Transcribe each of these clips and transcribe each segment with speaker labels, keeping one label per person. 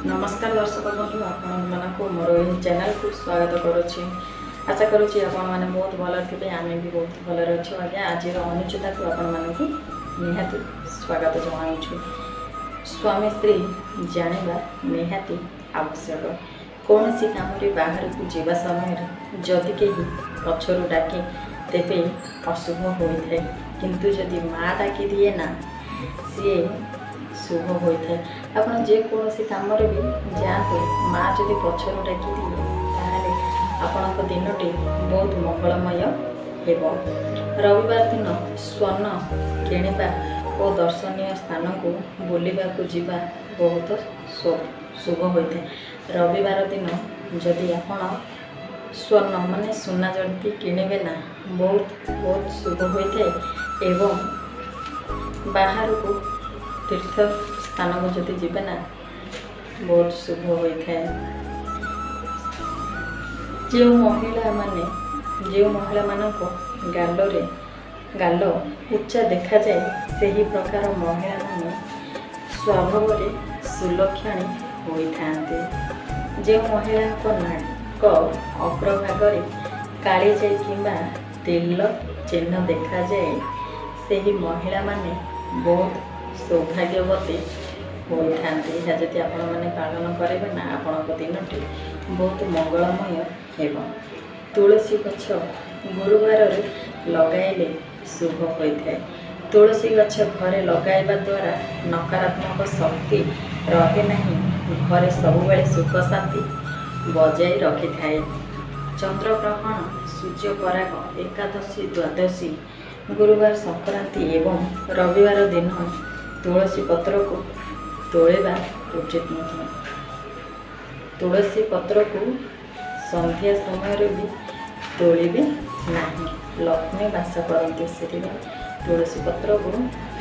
Speaker 1: ନମସ୍କାର ଦର୍ଶକ ବନ୍ଧୁ, ଆପଣମାନଙ୍କୁ ମୋର ଏହି ଚ୍ୟାନେଲକୁ ସ୍ୱାଗତ କରୁଛି। ଆଶା କରୁଛି ଆପଣମାନେ ବହୁତ ଭଲରେ ଥିବେ। ଆମେ ବି ବହୁତ ଭଲରେ ଅଛୁ ଆଜ୍ଞା। ଆଜିର ଅନୁଚିନ୍ତାକୁ ଆପଣମାନଙ୍କୁ ନିହାତି ସ୍ୱାଗତ ଜଣାଉଛୁ। ସ୍ୱାମୀ ସ୍ତ୍ରୀ ଜାଣିବା ନିହାତି ଆବଶ୍ୟକ। କୌଣସି କାମରେ ବାହାରକୁ ଯିବା ସମୟରେ ଯଦି କେହି ପଛରୁ ଡାକେ, ତେବେ ଅଶୁଭ ହୋଇଥାଏ। କିନ୍ତୁ ଯଦି ମା ଡାକିଦିଏ ନା, ସିଏ ଶୁଭ ହୋଇଥାଏ। ଆପଣ ଯେକୌଣସି କାମରେ ବି ଯାଆନ୍ତୁ, ମା ଯଦି ପଛରୁ ଡାକିଦିଏ, ତାହେଲେ ଆପଣଙ୍କ ଦିନଟି ବହୁତ ମଙ୍ଗଳମୟ ହେବ। ରବିବାର ଦିନ ସ୍ୱର୍ଣ୍ଣ କିଣିବା ଓ ଦର୍ଶନୀୟ ସ୍ଥାନକୁ ବୁଲିବାକୁ ଯିବା ବହୁତ ଶୁଭ ହୋଇଥାଏ। ରବିବାର ଦିନ ଯଦି ଆପଣ ସ୍ୱର୍ଣ୍ଣ ମାନେ ସୁନା ଯଦି କିଣିବେ ନା, ବହୁତ ବହୁତ ଶୁଭ ହୋଇଥାଏ ଏବଂ ବାହାରକୁ ତୀର୍ଥ ସ୍ଥାନକୁ ଯଦି ଯିବେ ନା, ବହୁତ ଶୁଭ ହୋଇଥାଏ। ଯେଉଁ ମହିଳାମାନଙ୍କ ଗାଲରେ ଗାଲ ଉଚ୍ଚା ଦେଖାଯାଏ, ସେହି ପ୍ରକାର ମହିଳାମାନେ ସ୍ୱଭାବରେ ସୁଲକ୍ଷଣୀ ହୋଇଥାନ୍ତି। ଯେଉଁ ମହିଳାଙ୍କ ନାକ ଅଗ୍ରଭାଗରେ କାଳିଜାଇ କିମ୍ବା ତିଲ ଚିହ୍ନ ଦେଖାଯାଏ, ସେହି ମହିଳାମାନେ ବହୁତ ସୌଭାଗ୍ୟବତୀ ହୋଇଥାନ୍ତି। ଏହା ଯଦି ଆପଣମାନେ ପାଳନ କରିବେ ନା, ଆପଣଙ୍କ ଦିନଟି ବହୁତ ମଙ୍ଗଳମୟ ହେବ। ତୁଳସୀ ଗଛ ଗୁରୁବାରରେ ଲଗାଇଲେ ଶୁଭ ହୋଇଥାଏ। ତୁଳସୀ ଗଛ ଘରେ ଲଗାଇବା ଦ୍ୱାରା ନକାରାତ୍ମକ ଶକ୍ତି ରହେ ନାହିଁ। ଘରେ ସବୁବେଳେ ସୁଖ ଶାନ୍ତି ବଜାଇ ରଖିଥାଏ। ଚନ୍ଦ୍ରଗ୍ରହଣ, ସୂର୍ଯ୍ୟପରାଗ, ଏକାଦଶୀ, ଦ୍ୱାଦଶୀ, ଗୁରୁବାର, ସଂକ୍ରାନ୍ତି ଏବଂ ରବିବାର ଦିନ ତୁଳସୀ ପତ୍ରକୁ ତୋଳିବା ଉଚିତ ନୁହେଁ। ତୁଳସୀ ପତ୍ରକୁ ସନ୍ଧ୍ୟା ସମୟରେ ବି ତୋଳିବେ ନାହିଁ। ଲକ୍ଷ୍ମୀ ବାସ କରନ୍ତି, ସେଥିପାଇଁ ତୁଳସୀ ପତ୍ରକୁ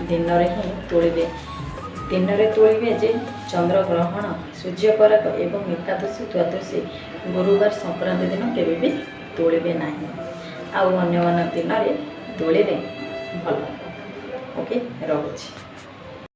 Speaker 1: ଦିନରେ ହିଁ ତୋଳିବେ। ଦିନରେ ତୋଳିବେ ଯେ ଚନ୍ଦ୍ରଗ୍ରହଣ, ସୂର୍ଯ୍ୟପରାଗ ଏବଂ ଏକାଦଶୀ, ଦ୍ୱାଦଶୀ, ଗୁରୁବାର, ସଂକ୍ରାନ୍ତି ଦିନ କେବେ ବି ତୋଳିବେ ନାହିଁ। ଆଉ ଅନ୍ୟମାନ ଦିନରେ ତୋଳିଲେ ଭଲ। ଓକେ, ରହୁଛି।